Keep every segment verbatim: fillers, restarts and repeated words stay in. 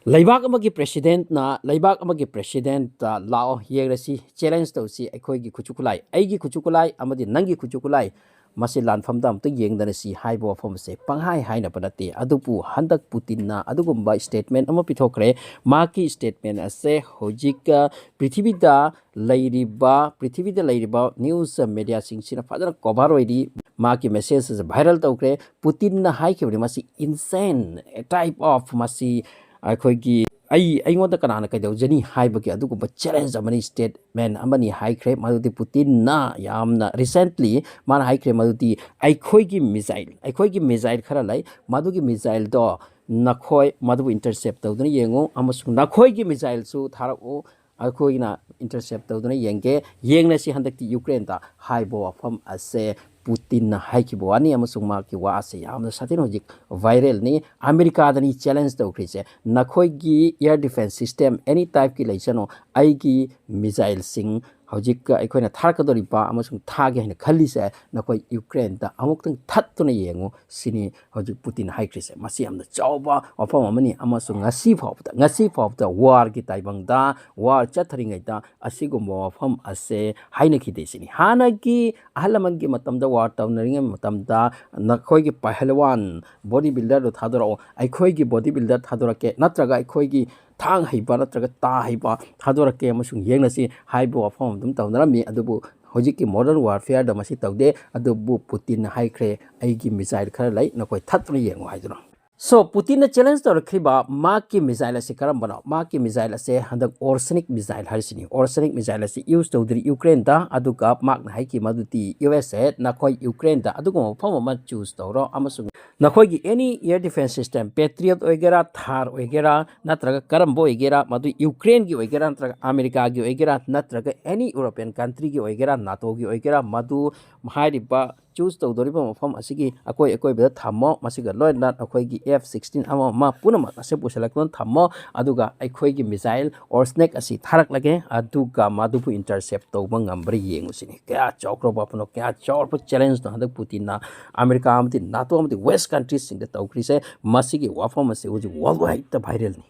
ꯂꯩꯕꯥꯛ ꯑꯃꯒꯤ ꯄ꯭ꯔꯦꯁꯤꯗꯦꯟꯠꯅ ꯂꯩꯕꯥꯛ ꯑꯃꯒꯤ ꯄ꯭ꯔꯦꯁꯤꯗꯦꯟꯠꯇ "ꯂꯥꯛꯑꯣ, ꯌꯦꯡꯂꯁꯤ, ꯆꯦꯂꯦꯟꯖ ꯇꯧꯁꯤ, ꯑꯩꯈꯣꯏꯒꯤ ꯈꯨꯠꯁꯨ ꯈꯨꯠꯂꯥꯏ, ꯑꯩꯒꯤ ꯈꯨꯠꯁꯨ ꯈꯨꯠꯂꯥꯏ ꯑꯃꯗꯤ ꯅꯪꯒꯤ ꯈꯨꯠꯁꯨ ꯈꯨꯠꯂꯥꯏ, ꯃꯁꯤ ꯂꯥꯟꯐꯝꯗ ꯑꯝꯇ ꯌꯦꯡꯗꯅꯁꯤ" ꯍꯥꯏꯕ ꯋꯥꯐꯝ ꯑꯁꯦ ꯄꯪꯍꯥꯏ ꯍꯥꯏꯅꯕ ꯅꯠꯇꯦ꯫ ꯑꯗꯨꯕꯨ ꯍꯟꯗꯛ ꯄꯨꯇꯤꯟꯅ ꯑꯗꯨꯒꯨꯝꯕ ꯁ꯭ꯇꯦꯠꯃꯦꯟ ꯑꯃ ꯄꯤꯊꯣꯛꯈ꯭ꯔꯦ꯫ ꯃꯍꯥꯛꯀꯤ ꯁ꯭ꯇꯦꯠꯃꯦꯟ ꯑꯁꯦ ꯍꯧꯖꯤꯛ, ꯑ, ꯄ꯭ꯔꯤꯊꯤꯕꯤꯗ ꯂꯩꯔꯤꯕ, ꯄ꯭ꯔꯤꯊꯤꯕꯤꯗ ꯂꯩꯔꯤꯕ ꯅ꯭ꯌꯨꯁ ꯃꯦꯗꯤꯌꯥꯁꯤꯡꯁꯤꯅ ꯐꯖꯅ ꯀꯣꯚꯔ ꯑꯣꯏꯔꯤ꯫ ꯃꯍꯥꯛꯀꯤ ꯃꯦꯁꯦꯖ ꯑꯁꯦ ꯚꯥꯏꯔꯦꯜ ꯇꯧꯈ꯭ꯔꯦ꯫ ꯄꯨꯇꯤꯟꯅ ꯍꯥꯏꯈꯤꯕꯅꯤ, ꯃꯁꯤ ꯏꯟꯁꯦꯟ ꯇꯥꯏꯞ ꯑꯣꯐ, ꯃꯁꯤ ꯑꯩꯈꯣꯏꯒꯤ, "ꯑꯩ, ꯑꯩꯉꯣꯟꯗ ꯀꯅꯥꯅ ꯀꯩꯗꯧꯖꯅꯤ?" ꯍꯥꯏꯕꯒꯤ ꯑꯗꯨꯒꯨꯝꯕ ꯆꯦꯂꯦꯟꯖ ꯑꯃꯅꯤ, ꯁ꯭ꯇꯦꯠꯃꯦꯟ ꯑꯃꯅꯤ ꯍꯥꯏꯈ꯭ꯔꯦ꯫ ꯃꯗꯨꯗꯤ ꯄꯨꯇꯤꯟꯅ ꯌꯥꯝꯅ ꯔꯤꯁꯦꯟꯠꯂꯤ ꯃꯥꯅ ꯍꯥꯏꯈ꯭ꯔꯦ, ꯃꯗꯨꯗꯤ "ꯑꯩꯈꯣꯏꯒꯤ ꯃꯤꯖꯥꯏꯜ, ꯑꯩꯈꯣꯏꯒꯤ ꯃꯤꯖꯥꯏꯜ ꯈꯔ ꯂꯩ, ꯃꯗꯨꯒꯤ ꯃꯤꯖꯥꯏꯜꯗꯣ ꯅꯈꯣꯏ ꯃꯗꯨꯕꯨ ꯏꯟꯇꯔꯁꯦꯞ ꯇꯧꯗꯨꯅ ꯌꯦꯡꯉꯨ, ꯑꯃꯁꯨꯡ ꯅꯈꯣꯏꯒꯤ ꯃꯤꯖꯥꯏꯜꯁꯨ ꯊꯥꯔꯛꯎ, ꯑꯩꯈꯣꯏꯅ ꯏꯟꯇꯔꯁꯦꯞ ꯇꯧꯗꯨꯅ ꯌꯦꯡꯒꯦ, ꯌꯦꯡꯂꯁꯤ ꯍꯟꯗꯛꯇꯤ ꯌꯨꯀ꯭ꯔꯦꯟꯗ" ꯍꯥꯏꯕ ꯋꯥꯐꯝ ꯑꯁꯦ ꯄꯨꯇꯤꯟꯅ ꯍꯥꯏꯈꯤꯕ ꯋꯥꯅꯤ, ꯑꯃꯁꯨꯡ ꯃꯍꯥꯛꯀꯤ ꯋꯥ ꯑꯁꯦ ꯌꯥꯝꯅ ꯁꯥꯊꯤꯅ ꯍꯧꯖꯤꯛ ꯚꯥꯏꯔꯦꯜꯅꯤ꯫ ꯑꯃꯦꯔꯤꯀꯥꯗꯅꯤ ꯆꯦꯂꯦꯟꯖ ꯇꯧꯈ꯭ꯔꯤꯁꯦ, "ꯅꯈꯣꯏꯒꯤ ꯑꯦꯌꯔ ꯗꯤꯐꯦꯟꯁ ꯁꯤꯁꯇꯦꯝ ꯑꯦꯅꯤ ꯇꯥꯏꯞꯀꯤ ꯂꯩꯁꯅꯨ, ꯑꯩꯒꯤ ꯃꯤꯖꯥꯏꯜꯁꯤꯡ ꯍꯧꯖꯤꯛ ꯑꯩꯈꯣꯏꯅ ꯊꯥꯔꯛꯀꯗꯧꯔꯤꯕ ꯑꯃꯁꯨꯡ ꯊꯥꯒꯦ ꯍꯥꯏꯅ ꯈꯜꯂꯤꯁꯦ, ꯅꯈꯣꯏ ꯌꯨꯀ꯭ꯔꯦꯟꯗ ꯑꯃꯨꯛꯇꯪ ꯊꯠꯇꯨꯅ ꯌꯦꯡꯉꯨ" ꯁꯤꯅꯤ ꯍꯧꯖꯤꯛ ꯄꯨꯇꯤꯟ ꯍꯥꯏꯈ꯭ꯔꯤꯁꯦ꯫ ꯃꯁꯤ ꯌꯥꯝꯅ ꯆꯥꯎꯕ ꯋꯥꯐꯝ ꯑꯃꯅꯤ, ꯑꯃꯁꯨꯡ ꯉꯁꯤ ꯐꯥꯎꯕꯗ, ꯉꯁꯤ ꯐꯥꯎꯕꯗ ꯋꯥꯔꯒꯤ ꯇꯥꯏꯕꯪꯗ, ꯋꯥꯔ ꯆꯠꯊꯔꯤꯉꯩꯗ ꯑꯁꯤꯒꯨꯝꯕ ꯋꯥꯐꯝ ꯑꯁꯦ ꯍꯥꯏꯅꯈꯤꯗꯦ ꯁꯤꯅꯤ꯫ ꯍꯥꯟꯅꯒꯤ ꯑꯍꯜ ꯂꯃꯟꯒꯤ ꯃꯇꯝꯗ, ꯋꯥꯔ ꯇꯧꯅꯔꯤꯉꯩ ꯃꯇꯝꯗ, "ꯅꯈꯣꯏꯒꯤ ꯄꯍꯜꯋꯥꯟ ꯕꯣꯗꯤ ꯕꯤꯜꯗꯔꯗꯨ ꯊꯥꯗꯣꯔꯛꯑꯣ, ꯑꯩꯈꯣꯏꯒꯤ ꯕꯣꯗꯤ ꯕꯤꯜꯗꯔ ꯊꯥꯗꯣꯔꯛꯀꯦ, ꯅꯠꯇ꯭ꯔꯒ ꯑꯩꯈꯣꯏꯒꯤ ꯊꯥꯡ ꯍꯩꯕ ꯅꯠꯇ꯭ꯔꯒ ꯇꯥ ꯍꯩꯕ ꯊꯥꯗꯣꯔꯛꯀꯦ ꯑꯃꯁꯨꯡ ꯌꯦꯡꯅꯁꯤ" ꯍꯥꯏꯕ ꯋꯥꯐꯝ ꯑꯗꯨꯝ ꯇꯧꯅꯔꯝꯃꯤ꯫ ꯑꯗꯨꯕꯨ ꯍꯧꯖꯤꯛꯀꯤ ꯃꯣꯗꯔꯟ ꯋꯥꯔꯐꯤꯌꯔꯗ ꯃꯁꯤ ꯇꯧꯗꯦ꯫ ꯑꯗꯨꯕꯨ ꯄꯨꯇꯤꯟꯅ ꯍꯥꯏꯈ꯭ꯔꯦ, "ꯑꯩꯒꯤ ꯃꯤꯖꯥꯏꯜ ꯈꯔ ꯂꯩ, ꯅꯈꯣꯏ ꯊꯠꯇꯨꯅ ꯌꯦꯡꯉꯨ" ꯍꯥꯏꯗꯨꯅ꯫ ꯁꯣ, ꯄꯨꯇꯤꯟꯅ ꯆꯦꯂꯦꯟꯖ ꯇꯧꯔꯛꯈꯤꯕ ꯃꯍꯥꯛꯀꯤ ꯃꯤꯖꯥꯏꯜ ꯑꯁꯤ ꯀꯔꯝꯕꯅꯣ? ꯃꯍꯥꯛꯀꯤ ꯃꯤꯖꯥꯏꯜ ꯑꯁꯦ ꯍꯟꯗꯛ ꯑꯣꯔꯁꯦꯅꯤꯛ ꯃꯤꯖꯥꯏꯜ ꯍꯥꯏꯔꯤꯁꯤꯅꯤ꯫ ꯑꯣꯔꯁꯦꯅꯤꯛ ꯃꯤꯖꯥꯏꯜ ꯑꯁꯤ ꯌꯨꯁ ꯇꯧꯗ꯭ꯔꯤ ꯌꯨꯀ꯭ꯔꯦꯟꯗ, ꯑꯗꯨꯒ ꯃꯍꯥꯛꯅ ꯍꯥꯏꯈꯤ ꯃꯗꯨꯗꯤ, "ꯌꯨ ꯑꯦꯁ ꯑꯦ, ꯅꯈꯣꯏ ꯌꯨꯀ꯭ꯔꯦꯟꯗ ꯑꯗꯨꯒꯨꯝꯕ ꯃꯐꯝ ꯑꯃ ꯆꯨꯁ ꯇꯧꯔꯣ, ꯑꯃꯁꯨꯡ ꯅꯈꯣꯏꯒꯤ ꯑꯦꯅꯤ ꯑꯦꯌꯔ ꯗꯤꯐꯦꯟꯁ ꯁꯤꯁꯇꯦꯝ, ꯄꯦꯇ꯭ꯔꯤꯌꯠ ꯑꯣꯏꯒꯦꯔꯥ, ꯊꯥꯔ ꯑꯣꯏꯒꯦꯔꯥ, ꯅꯠꯇ꯭ꯔꯒ ꯀꯔꯝꯕ ꯑꯣꯏꯒꯦꯔꯥ, ꯃꯗꯨ ꯌꯨꯀ꯭ꯔꯦꯟꯒꯤ ꯑꯣꯏꯒꯦꯔꯥ, ꯅꯠꯇ꯭ꯔꯒ ꯑꯃꯦꯔꯤꯀꯥꯒꯤ ꯑꯣꯏꯒꯦꯔꯥ, ꯅꯠꯇ꯭ꯔꯒ ꯑꯦꯅꯤ ꯌꯨꯔꯣꯄꯤꯌꯟ ꯀꯟꯇ꯭ꯔꯤꯒꯤ ꯑꯣꯏꯒꯦꯔꯥ, ꯅꯥꯇꯣꯒꯤ ꯑꯣꯏꯒꯦꯔꯥ, ꯃꯗꯨ ꯍꯥꯏꯔꯤꯕ ꯆꯨꯁ ꯇꯧꯗꯧꯔꯤꯕ ꯃꯐꯝ ꯑꯁꯤꯒꯤ ꯑꯀꯣꯏ ꯑꯀꯣꯏꯕꯗ ꯊꯝꯃꯣ꯫ ꯃꯁꯤꯒ ꯂꯣꯏꯅꯅ ꯑꯩꯈꯣꯏꯒꯤ ꯑꯦꯐ ꯁꯤꯛꯁꯇꯤꯟ ꯑꯃ ꯑꯃ ꯄꯨꯝꯅꯃꯛ ꯑꯁꯤ ꯄꯨꯁꯤꯜꯂꯛꯇꯨꯅ ꯊꯝꯃꯣ, ꯑꯗꯨꯒ ꯑꯩꯈꯣꯏꯒꯤ ꯃꯤꯖꯥꯏꯜ ꯑꯣꯔꯁꯅꯦꯛ ꯑꯁꯤ ꯊꯥꯔꯛꯂꯒꯦ, ꯑꯗꯨꯒ ꯃꯗꯨꯕꯨ ꯏꯟꯇꯔꯁꯦꯞ ꯇꯧꯕ ꯉꯝꯕ꯭ꯔꯥ ꯌꯦꯡꯉꯨꯁꯤꯅꯤ"꯫ ꯀꯌꯥ ꯆꯥꯎꯈ꯭ꯔꯕ ꯋꯥꯐꯝꯅꯣ, ꯀꯌꯥ ꯆꯥꯎꯔꯕ ꯆꯦꯂꯦꯟꯖꯅꯣ ꯍꯟꯗꯛ ꯄꯨꯇꯤꯟꯅ ꯑꯃꯦꯔꯤꯀꯥ ꯑꯃꯗꯤ ꯅꯥꯇꯣ ꯑꯃꯗꯤ ꯋꯦꯁ ꯀꯟꯇ꯭ꯔꯤꯁꯤꯡꯗ ꯇꯧꯈ꯭ꯔꯤꯁꯦ꯫ ꯃꯁꯤꯒꯤ ꯋꯥꯐꯝ ꯑꯁꯤ ꯍꯧꯖꯤꯛ ꯋꯥꯔꯜ ꯋꯥꯏꯗꯇ ꯚꯥꯏꯔꯦꯜꯅꯤ꯫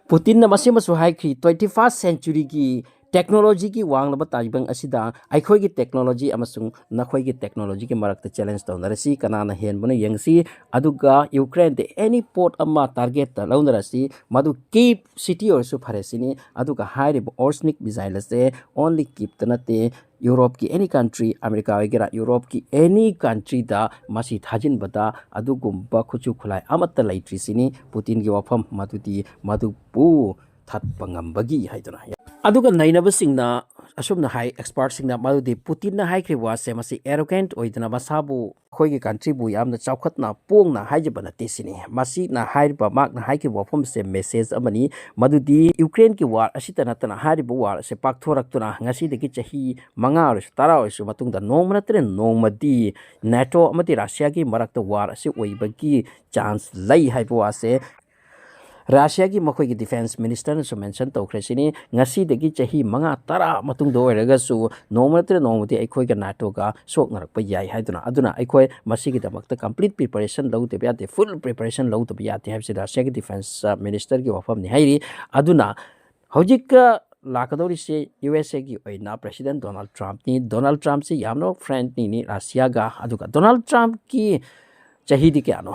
ꯄꯨꯇꯤꯟꯅ ꯃꯁꯤꯃꯁꯨ ꯍꯥꯏꯈꯤ, twenty first centuryꯒꯤ technologyꯒꯤ ꯋꯥꯡꯂꯕ ꯇꯥꯏꯕꯪ ꯑꯁꯤꯗ ꯑꯩꯈꯣꯏꯒꯤ technology ꯑꯃꯁꯨꯡ ꯅꯈꯣꯏꯒꯤ technologyꯒꯤ ꯃꯔꯛꯇ challenge ꯇꯧꯅꯔꯁꯤ, ꯀꯅꯥꯅ ꯍꯦꯟꯕꯅꯣ ꯌꯦꯡꯁꯤ꯫ ꯑꯗꯨꯒ ꯌꯨꯀ꯭ꯔꯦꯟꯗ any port ꯑꯃ targetꯇ ꯂꯧꯅꯔꯁꯤ, ꯃꯗꯨ ꯀꯤꯞ city ꯑꯣꯏꯔꯁꯨ ꯐꯔꯦ ꯁꯤꯅꯤ꯫ ꯑꯗꯨꯒ ꯍꯥꯏꯔꯤꯕ Orshnik missile ꯑꯁꯦ only ꯀꯤꯞꯇ ꯅꯠꯇꯦ, ꯌꯨꯔꯣꯞꯀꯤ any country, ꯑꯃꯦꯔꯤꯀꯥ ꯑꯣꯏꯒꯦꯔꯥ, ꯌꯨꯔꯣꯞꯀꯤ any countryꯗ ꯃꯁꯤ ꯊꯥꯖꯤꯟꯕꯗ ꯑꯗꯨꯒꯨꯝꯕ ꯈꯨꯠꯁꯨ ꯈꯨꯠꯂꯥꯏ ꯑꯃꯠꯇ ꯂꯩꯇ꯭ꯔꯤꯁꯤꯅꯤ꯫ ꯄꯨꯇꯤꯟꯒꯤ ꯋꯥꯐꯝ ꯃꯗꯨꯗꯤ ꯃꯗꯨꯕꯨ ꯊꯠꯄ ꯉꯝꯕꯒꯤ ꯍꯥꯏꯗꯨꯅ꯫ ꯑꯗꯨꯒ ꯅꯩꯅꯕꯁꯤꯡꯅ ꯑꯁꯨꯝꯅ ꯍꯥꯏ, expertꯁꯤꯡꯅ, ꯃꯗꯨꯗꯤ ꯄꯨꯇꯤꯟꯅ ꯍꯥꯏꯈ꯭ꯔꯤꯕ ꯋꯥꯁꯦ ꯃꯁꯤ arrogant ꯑꯣꯏꯗꯅ ꯃꯁꯥꯕꯨ ꯑꯩꯈꯣꯏꯒꯤ countryꯕꯨ ꯌꯥꯝꯅ ꯆꯥꯎꯈꯠꯅ ꯄꯣꯡꯅ ꯍꯥꯏꯖꯕ ꯅꯠꯇꯦ ꯁꯤꯅꯤ꯫ ꯃꯁꯤꯅ ꯍꯥꯏꯔꯤꯕ, ꯃꯍꯥꯛꯅ ꯍꯥꯏꯈꯤꯕ ꯋꯥꯐꯝꯁꯦ message ꯑꯃꯅꯤ, ꯃꯗꯨꯗꯤ ꯌꯨꯀ꯭ꯔꯦꯟꯒꯤ war ꯑꯁꯤꯇ ꯅꯠꯇꯅ ꯍꯥꯏꯔꯤꯕ war ꯑꯁꯤ ꯄꯥꯛꯊꯣꯔꯛꯇꯨꯅ ꯉꯁꯤꯗꯒꯤ ꯆꯍꯤ ꯃꯉꯥ ꯑꯣꯏꯔꯁꯨ ꯇꯔꯥ ꯑꯣꯏꯔꯁꯨ ꯃꯇꯨꯡꯗ ꯅꯣꯡꯃ ꯅꯠꯇ꯭ꯔꯒ ꯅꯣꯡꯃꯗꯤ NATO ꯑꯃꯗꯤ ꯔꯁꯤꯌꯥꯒꯤ ꯃꯔꯛꯇ war ꯑꯁꯤ ꯑꯣꯏꯕꯒꯤ chance ꯂꯩ ꯍꯥꯏꯕ ꯋꯥꯁꯦ ꯔꯁꯤꯌꯥꯒꯤ ꯃꯈꯣꯏꯒꯤ defence ministerꯅꯁꯨ mention ꯇꯧꯈ꯭ꯔꯦ ꯁꯤꯅꯤ꯫ ꯉꯁꯤꯗꯒꯤ ꯆꯍꯤ ꯃꯉꯥ ꯇꯔꯥ ꯃꯇꯨꯡꯗ ꯑꯣꯏꯔꯒꯁꯨ ꯅꯣꯡꯃ ꯅꯠꯇ꯭ꯔꯒ ꯅꯣꯡꯃꯗꯤ ꯑꯩꯈꯣꯏꯒ NATOꯒ ꯁꯣꯛꯅꯔꯛꯄ ꯌꯥꯏ ꯍꯥꯏꯗꯨꯅ꯫ ꯑꯗꯨꯅ ꯑꯩꯈꯣꯏ ꯃꯁꯤꯒꯤꯗꯃꯛꯇ complete preparation ꯂꯧꯗꯕ ꯌꯥꯗꯦ, full preparation ꯂꯧꯗꯕ ꯌꯥꯗꯦ ꯍꯥꯏꯕꯁꯤ ꯔꯁꯤꯌꯥꯒꯤ defence ministerꯒꯤ ꯋꯥꯐꯝꯅꯤ ꯍꯥꯏꯔꯤ꯫ ꯑꯗꯨꯅ ꯍꯧꯖꯤꯛꯀ ꯂꯥꯛꯀꯗꯧꯔꯤꯁꯦ USAꯒꯤ ꯑꯣꯏꯅ President Donald Trumpꯅꯤ꯫ Donald Trumpꯁꯤ ꯌꯥꯝꯅ friendlyꯅꯤ ꯔꯁꯤꯌꯥꯒ꯫ ꯑꯗꯨꯒ Donald Trumpꯀꯤ ꯆꯍꯤꯗꯤ ꯀꯌꯥꯅꯣ?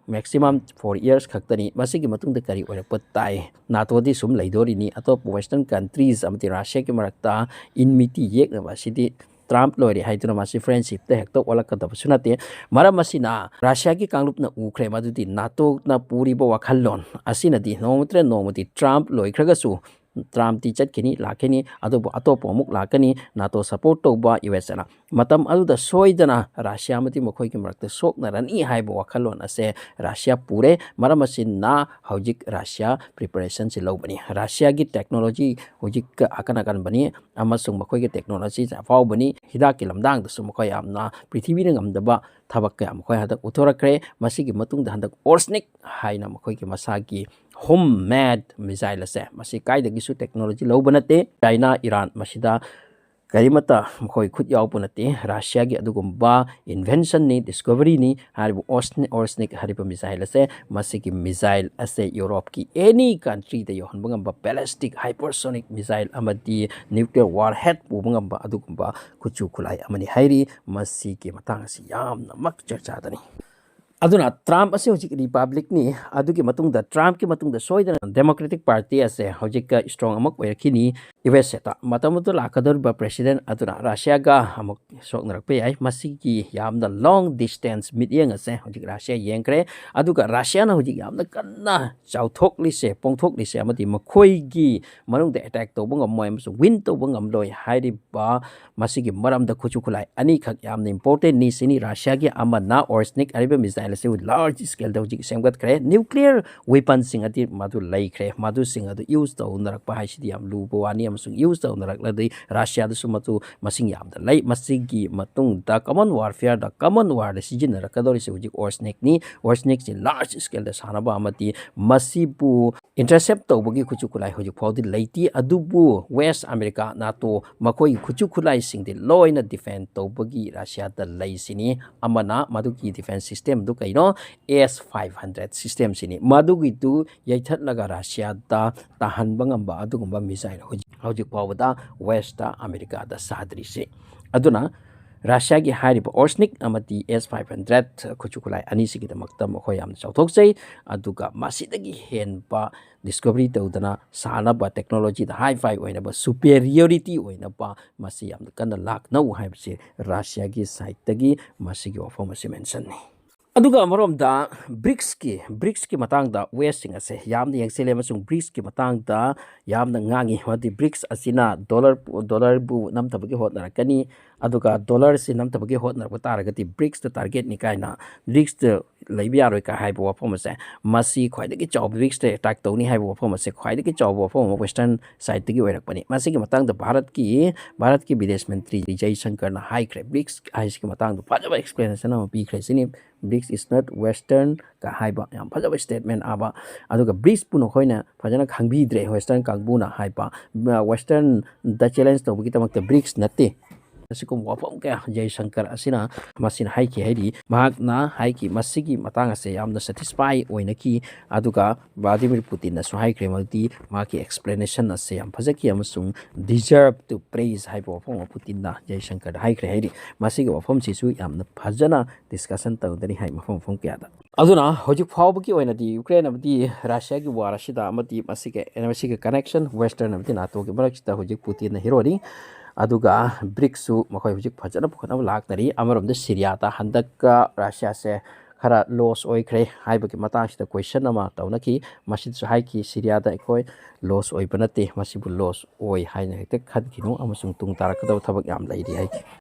Maximum four years ꯈꯛꯇꯅꯤ꯫ ꯃꯁꯤꯒꯤ ꯃꯇꯨꯡꯗ ꯀꯔꯤ ꯑꯣꯏꯔꯛꯄ ꯇꯥꯏ? NATOꯗꯤ ꯁꯨꯝ ꯂꯩꯗꯣꯔꯤꯅꯤ꯫ ꯑꯇꯣꯞꯄ Western countries ꯑꯃꯗꯤ ꯔꯁꯤꯌꯥꯒꯤ ꯃꯔꯛꯇ enmity ꯌꯦꯛꯅꯕ ꯑꯁꯤꯗꯤ Trump ꯂꯣꯏꯔꯦ ꯍꯥꯏꯗꯨꯅ ꯃꯁꯤ friendshipꯇ ꯍꯦꯛꯇ ꯑꯣꯜꯂꯛꯀꯗꯕꯁꯨ ꯅꯠꯇꯦ꯫ ꯃꯔꯝ ꯑꯁꯤꯅ ꯔꯁꯤꯌꯥꯒꯤ ꯀꯥꯡꯂꯨꯞꯅ ꯎꯈ꯭ꯔꯦ ꯃꯗꯨꯗꯤ NATOꯅ ꯄꯨꯔꯤꯕ ꯋꯥꯈꯜꯂꯣꯟ ꯑꯁꯤꯅꯗꯤ ꯅꯣꯡꯃꯇ ꯅꯣꯡꯃꯗꯤ Trump ꯂꯣꯏꯈ꯭ꯔꯒꯁꯨ Trumpꯇꯤ ꯆꯠꯈꯤꯅꯤ, ꯂꯥꯛꯈꯤꯅꯤ, ꯑꯗꯨꯕꯨ ꯑꯇꯣꯞꯄ ꯑꯃꯨꯛ ꯂꯥꯛꯀꯅꯤ, NATO support ꯇꯧꯕ USAꯅ꯫ ꯃꯇꯝ ꯑꯗꯨꯗ ꯁꯣꯏꯗꯅ ꯔꯁꯤꯌꯥ ꯑꯃꯗꯤ ꯃꯈꯣꯏꯒꯤ ꯃꯔꯛꯇ ꯁꯣꯛꯅꯔꯅꯤ ꯍꯥꯏꯕ ꯋꯥꯈꯜꯂꯣꯟ ꯑꯁꯦ ꯔꯁꯤꯌꯥ ꯄꯨꯔꯦ꯫ ꯃꯔꯝ ꯑꯁꯤꯅ ꯍꯧꯖꯤꯛ ꯔꯁꯤꯌꯥ preparationꯁꯤ ꯂꯧꯕꯅꯤ꯫ ꯔꯁꯤꯌꯥꯒꯤ technology ꯍꯧꯖꯤꯛ ꯑꯀꯟ ꯑꯀꯟꯕꯅꯤ ꯑꯃꯁꯨꯡ ꯃꯈꯣꯏꯒꯤ technologyꯁꯦ ꯑꯐꯥꯎꯕꯅꯤ꯫ ꯍꯤꯗꯥꯛꯀꯤ ꯂꯝꯗꯥꯡꯗꯁꯨ ꯃꯈꯣꯏ ꯌꯥꯝꯅ ꯄ꯭ꯔꯤꯊꯤꯕꯤꯅ ꯉꯝꯗꯕ ꯊꯕꯛ ꯀꯌꯥ ꯃꯈꯣꯏ ꯍꯟꯗꯛ ꯎꯠꯊꯣꯔꯛꯈ꯭ꯔꯦ꯫ ꯃꯁꯤꯒꯤ ꯃꯇꯨꯡꯗ ꯍꯟꯗꯛ Orshnik ꯍꯥꯏꯅ ꯃꯈꯣꯏꯒꯤ ꯃꯁꯥꯒꯤ home made missile ꯑꯁꯦ, ꯃꯁꯤ ꯀꯥꯏꯗꯒꯤꯁꯨ technology ꯂꯧꯕ ꯅꯠꯇꯦ꯫ ꯆꯥꯏꯅꯥ, ꯏꯔꯥꯟ ꯃꯁꯤꯗ ꯀꯔꯤꯃꯠꯇ ꯃꯈꯣꯏ ꯈꯨꯠ ꯌꯥꯎꯕ ꯅꯠꯇꯦ꯫ ꯔꯁꯤꯌꯥꯒꯤ ꯑꯗꯨꯒꯨꯝꯕ inventionꯅꯤ, discoveryꯅꯤ꯫ ꯍꯥꯏꯔꯤꯕ Orsni-, Orsnik ꯍꯥꯏꯔꯤꯕ missile ꯑꯁꯦ, ꯃꯁꯤꯒꯤ missile ꯑꯁꯦ ꯌꯨꯔꯣꯞꯀꯤ any countryꯗ ꯌꯧꯍꯟꯕ ꯉꯝꯕ ballistic hypersonic missile ꯑꯃꯗꯤ nuclear warhead ꯄꯨꯕ ꯉꯝꯕ ꯑꯗꯨꯒꯨꯝꯕ ꯈꯨꯠꯁꯨ ꯈꯨꯠꯂꯥꯏ ꯑꯃꯅꯤ ꯍꯥꯏꯔꯤ꯫ ꯃꯁꯤꯒꯤ ꯃꯇꯥꯡ ꯑꯁꯤ ꯌꯥꯝꯅꯃꯛ ꯆꯔꯆꯥꯗꯅꯤ꯫ ꯑꯗꯨꯅ Trump ꯑꯁꯤ ꯍꯧꯖꯤꯛ Republicꯅꯤ꯫ ꯑꯗꯨꯒꯤ ꯃꯇꯨꯡꯗ, Trumpꯀꯤ ꯃꯇꯨꯡꯗ ꯁꯣꯏꯗꯅ Democratic Party ꯑꯁꯦ ꯍꯧꯖꯤꯛꯀ strong ꯑꯃ ꯑꯣꯏꯔꯛꯈꯤꯅꯤ꯫ ꯌꯨ ꯑꯦꯁ ꯑꯦꯗ ꯃꯇꯝ ꯑꯗꯨ ꯂꯥꯛꯀꯗꯧꯔꯤꯕ president ꯑꯗꯨꯅ ꯔꯁꯤꯌꯥꯒ ꯑꯃꯨꯛ ꯁꯣꯛꯅꯔꯛꯄ ꯌꯥꯏ꯫ ꯃꯁꯤꯒꯤ ꯌꯥꯝꯅ long distance ꯃꯤꯠꯌꯦꯡ ꯑꯁꯦ ꯍꯧꯖꯤꯛ ꯔꯁꯤꯌꯥ ꯌꯦꯡꯈ꯭ꯔꯦ꯫ ꯑꯗꯨꯒ ꯔꯁꯤꯌꯥꯅ ꯍꯧꯖꯤꯛ ꯌꯥꯝꯅ ꯀꯟꯅ ꯆꯥꯎꯊꯣꯛꯂꯤꯁꯦ, ꯄꯣꯡꯊꯣꯛꯂꯤꯁꯦ, ꯑꯃꯗꯤ ꯃꯈꯣꯏꯒꯤ ꯃꯅꯨꯡꯗ attack ꯇꯧꯕ ꯉꯝꯃꯣꯏ ꯑꯃꯁꯨꯡ win ꯇꯧꯕ ꯉꯝꯂꯣꯏ ꯍꯥꯏꯔꯤꯕ ꯃꯁꯤꯒꯤ ꯃꯔꯝꯗ ꯈꯨꯠꯁꯨ ꯈꯨꯠꯂꯥꯏ ꯑꯅꯤꯈꯛ ꯌꯥꯝꯅ importantꯅꯤ ꯁꯤꯅꯤ꯫ ꯔꯁꯤꯌꯥꯒꯤ ꯑꯃꯅ Orsnik ꯍꯥꯏꯔꯤꯕ missile ꯑꯁꯤ large scaleꯗ ꯍꯧꯖꯤꯛ ꯁꯦꯝꯒꯠꯈ꯭ꯔꯦ꯫ Nuclear weaponꯁꯤꯡ ꯑꯗꯤ ꯃꯗꯨ ꯂꯩꯈ꯭ꯔꯦ꯫ ꯃꯗꯨꯁꯤꯡ ꯑꯗꯨ use ꯇꯧꯅꯔꯛꯄ ꯍꯥꯏꯁꯤꯗꯤ ꯌꯥꯝ ꯂꯨꯕ ꯋꯥꯅꯤ, ꯑꯃꯁꯨꯡ use ꯇꯧꯅꯔꯛꯂꯗꯤ ꯔꯁꯤꯌꯥꯗꯁꯨ ꯃꯗꯨ ꯃꯁꯤꯡ ꯌꯥꯝꯅ ꯂꯩ꯫ ꯃꯁꯤꯒꯤ ꯃꯇꯨꯡꯗ common warfareꯗ, common warꯗ ꯁꯤꯖꯤꯟꯅꯔꯛꯀꯗꯧꯔꯤꯁꯦ ꯍꯧꯖꯤꯛ Orsnikꯅꯤ꯫ Orsnikꯁꯤ large scaleꯗ ꯁꯥꯟꯅꯕ ꯑꯃꯗꯤ ꯃꯁꯤꯕꯨ intercept ꯇꯧꯕꯒꯤ ꯈꯨꯠꯁꯨ ꯈꯨꯠꯂꯥꯏ ꯍꯧꯖꯤꯛ ꯐꯥꯎꯗꯤ ꯂꯩꯇꯦ꯫ ꯑꯗꯨꯕꯨ West America, NATO ꯃꯈꯣꯏꯒꯤ ꯈꯨꯠꯁꯨ ꯈꯨꯠꯂꯥꯏꯁꯤꯡꯗꯤ ꯂꯣꯏꯅ defend ꯇꯧꯕꯒꯤ ꯔꯁꯤꯌꯥꯗ ꯂꯩ ꯁꯤꯅꯤ꯫ ꯑꯃꯅ ꯃꯗꯨꯒꯤ defence systemꯗꯨ ꯀꯩꯅꯣ? S five hundred systemꯁꯤꯅꯤ꯫ ꯃꯗꯨꯒꯤꯗꯨ ꯌꯩꯊꯠꯂꯒ ꯔꯁꯤꯌꯥꯗ ꯇꯥꯍꯟꯕ ꯉꯝꯕ ꯑꯗꯨꯒꯨꯝꯕ missile ꯍꯧꯖꯤꯛ, ꯍꯧꯖꯤꯛ ꯐꯥꯎꯕꯗ Westꯇ, Americaꯗ ꯁꯥꯗ꯭ꯔꯤꯁꯤ꯫ ꯑꯗꯨꯅ ꯔꯁꯤꯌꯥꯒꯤ ꯍꯥꯏꯔꯤꯕ Orsnik ꯑꯃꯗꯤ S five hundred ꯈꯨꯠꯁꯨ ꯈꯨꯠꯂꯥꯏ ꯑꯅꯤꯁꯤꯒꯤꯗꯃꯛꯇ ꯃꯈꯣꯏ ꯌꯥꯝꯅ ꯆꯥꯎꯊꯣꯛꯆꯩ꯫ ꯑꯗꯨꯒ ꯃꯁꯤꯗꯒꯤ ꯍꯦꯟꯕ discovery ꯇꯧꯗꯅ ꯁꯥꯅꯕ, technologyꯗ high-fi ꯑꯣꯏꯅꯕ, superiority ꯑꯣꯏꯅꯕ ꯃꯁꯤ ꯌꯥꯝꯅ ꯀꯟꯅ ꯂꯥꯛꯅꯧ ꯍꯥꯏꯕꯁꯤ ꯔꯁꯤꯌꯥꯒꯤ sideꯇꯒꯤ ꯃꯁꯤꯒꯤ ꯋꯥꯐꯝ ꯑꯁꯤ mentionꯅꯤ꯫ ꯑꯗꯨꯒ ꯑꯃꯔꯣꯝꯗ BRICSꯀꯤ, BRICSꯀꯤ ꯃꯇꯥꯡꯗ Westꯁꯤꯡ ꯑꯁꯦ ꯌꯥꯝꯅ ꯌꯦꯡꯁꯤꯜꯂꯦ ꯑꯃꯁꯨꯡ BRICSꯀꯤ ꯃꯇꯥꯡꯗ ꯌꯥꯝꯅ ꯉꯥꯡꯉꯤ꯫ ꯃꯔꯝꯗꯤ BRICS ꯑꯁꯤꯅ dollar, dollarꯕꯨ ꯅꯝꯊꯕꯒꯤ ꯍꯣꯠꯅꯔꯛꯀꯅꯤ꯫ ꯑꯗꯨꯒ ꯗꯣꯂꯔꯁꯤ ꯅꯝꯊꯕꯒꯤ ꯍꯣꯠꯅꯔꯛꯄ ꯇꯥꯔꯒꯗꯤ ꯕ꯭ꯔꯤꯛꯁꯇ ꯇꯥꯔꯒꯦꯠꯅꯤ ꯀꯥꯏꯅ, ꯕ꯭ꯔꯤꯛꯁꯇ ꯂꯩꯕ ꯌꯥꯔꯣꯏ ꯀꯥꯏ ꯍꯥꯏꯕ ꯋꯥꯐꯝ ꯑꯁꯦ, ꯃꯁꯤ ꯈ꯭ꯋꯥꯏꯗꯒꯤ ꯆꯥꯎꯕ, ꯕ꯭ꯔꯤꯛꯁꯇ ꯑꯦꯇꯥꯛ ꯇꯧꯅꯤ ꯍꯥꯏꯕ ꯋꯥꯐꯝ ꯑꯁꯦ ꯈ꯭ꯋꯥꯏꯗꯒꯤ ꯆꯥꯎꯕ ꯋꯥꯐꯝ ꯑꯃ ꯋꯦꯁꯇꯔꯟ ꯁꯥꯏꯠꯇꯒꯤ ꯑꯣꯏꯔꯛꯄꯅꯤ꯫ ꯃꯁꯤꯒꯤ ꯃꯇꯥꯡꯗ ꯚꯥꯔꯠꯀꯤ, ꯚꯥꯔꯠꯀꯤ ꯕꯤꯗꯦꯁ ꯃꯟꯇ꯭ꯔꯤ ꯖꯌꯁꯪꯀꯔꯅ ꯍꯥꯏꯈ꯭ꯔꯦ, ꯕ꯭ꯔꯤꯛꯁ ꯍꯥꯏꯁꯤꯒꯤ ꯃꯇꯥꯡꯗ ꯐꯖꯕ ꯑꯦꯛꯁꯄ꯭ꯂꯦꯅꯦꯁꯟ ꯑꯃ ꯄꯤꯈ꯭ꯔꯦ꯫ ꯁꯤꯅꯤ, "BRICS is not Western" ꯀ ꯍꯥꯏꯕ ꯌꯥꯝ ꯐꯖꯕ ꯁ꯭ꯇꯦꯠꯃꯦꯟ ꯑꯃ꯫ ꯑꯗꯨꯒ ꯕ꯭ꯔꯤꯛꯁꯄꯨ ꯅꯈꯣꯏꯅ ꯐꯖꯅ ꯈꯪꯕꯤꯗ꯭ꯔꯦ, ꯋꯦꯁꯇꯔꯟ ꯀꯥꯡꯕꯨꯅ ꯍꯥꯏꯕ, ꯋꯦꯁꯇꯔꯟꯗ ꯆꯦꯂꯦꯟꯖ ꯇꯧꯕꯒꯤꯗꯃꯛꯇ ꯕ꯭ꯔꯤꯛꯁ ꯅꯠꯇꯦ꯫ ꯑꯁꯤꯒꯨꯝꯕ ꯋꯥꯐꯝ ꯀꯌꯥ ꯖꯌꯁꯪꯀꯔ ꯑꯁꯤꯅ, ꯃꯁꯤꯅ ꯍꯥꯏꯈꯤ ꯍꯥꯏꯔꯤ꯫ ꯃꯍꯥꯛꯅ ꯍꯥꯏꯈꯤ, ꯃꯁꯤꯒꯤ ꯃꯇꯥꯡ ꯑꯁꯦ ꯌꯥꯝꯅ ꯁꯦꯇꯤꯁꯐꯥꯏ ꯑꯣꯏꯅꯈꯤ꯫ ꯑꯗꯨꯒ ꯚ꯭ꯂꯥꯗꯤꯃꯤꯔ ꯄꯨꯇꯤꯟꯅꯁꯨ ꯍꯥꯏꯈ꯭ꯔꯦ, ꯃꯗꯨꯗꯤ ꯃꯍꯥꯛꯀꯤ ꯑꯦꯛꯁꯄ꯭ꯂꯦꯅꯦꯁꯟ ꯑꯁꯦ ꯌꯥꯝ ꯐꯖꯈꯤ ꯑꯃꯁꯨꯡ deserve to praise ꯍꯥꯏꯕ ꯋꯥꯐꯝ ꯑꯃ ꯄꯨꯇꯤꯟꯅ ꯖꯌꯁꯪꯀꯔꯗ ꯍꯥꯏꯈ꯭ꯔꯦ ꯍꯥꯏꯔꯤ꯫ ꯃꯁꯤꯒꯤ ꯋꯥꯐꯝꯁꯤꯁꯨ ꯌꯥꯝꯅ ꯐꯖꯅ ꯗꯤꯁꯀꯁꯟ ꯇꯧꯅꯔꯤ ꯍꯥꯏ ꯃꯐꯝ ꯃꯐꯝ ꯀꯌꯥꯗ꯫ ꯑꯗꯨꯅ ꯍꯧꯖꯤꯛ ꯐꯥꯎꯕꯒꯤ ꯑꯣꯏꯅꯗꯤ ꯌꯨꯀ꯭ꯔꯦꯟ ꯑꯃꯗꯤ ꯔꯁꯤꯌꯥꯒꯤ ꯋꯥꯔ ꯑꯁꯤꯗ ꯑꯃꯗꯤ ꯃꯁꯤꯒꯤ, ꯃꯁꯤꯒꯤ ꯀꯅꯦꯛꯁꯟ ꯋꯦꯁꯇꯔꯟ ꯑꯃꯗꯤ ꯅꯥꯇꯣꯒꯤ ꯃꯔꯛꯁꯤꯗ ꯍꯧꯖꯤꯛ ꯄꯨꯇꯤꯟꯅ ꯍꯦꯔꯣꯅꯤ꯫ ꯑꯗꯨꯒ ꯕ꯭ꯔꯤꯛꯁꯁꯨ ꯃꯈꯣꯏ ꯍꯧꯖꯤꯛ ꯐꯖꯅ ꯄꯨꯈꯠꯅꯕ ꯂꯥꯛꯅꯔꯤ꯫ ꯑꯃꯔꯣꯝꯗ ꯁꯤꯔꯤꯌꯥꯗ ꯍꯟꯗꯛꯀ ꯔꯁꯤꯌꯥꯁꯦ ꯈꯔ ꯂꯣꯁ ꯑꯣꯏꯈ꯭ꯔꯦ ꯍꯥꯏꯕꯒꯤ ꯃꯇꯥꯡꯁꯤꯗ ꯀꯣꯏꯁꯟ ꯑꯃ ꯇꯧꯅꯈꯤ꯫ ꯃꯁꯤꯗꯁꯨ ꯍꯥꯏꯈꯤ, "ꯁꯤꯔꯤꯌꯥꯗ ꯑꯩꯈꯣꯏ ꯂꯣꯁ ꯑꯣꯏꯕ ꯅꯠꯇꯦ, ꯃꯁꯤꯕꯨ ꯂꯣꯁ ꯑꯣꯏ ꯍꯥꯏꯅ ꯍꯦꯛꯇ ꯈꯟꯈꯤꯅꯨ ꯑꯃꯁꯨꯡ ꯇꯨꯡ ꯇꯥꯔꯛꯀꯗꯕ ꯊꯕꯛ ꯌꯥꯝ ꯂꯩꯔꯤ" ꯍꯥꯏꯈꯤ꯫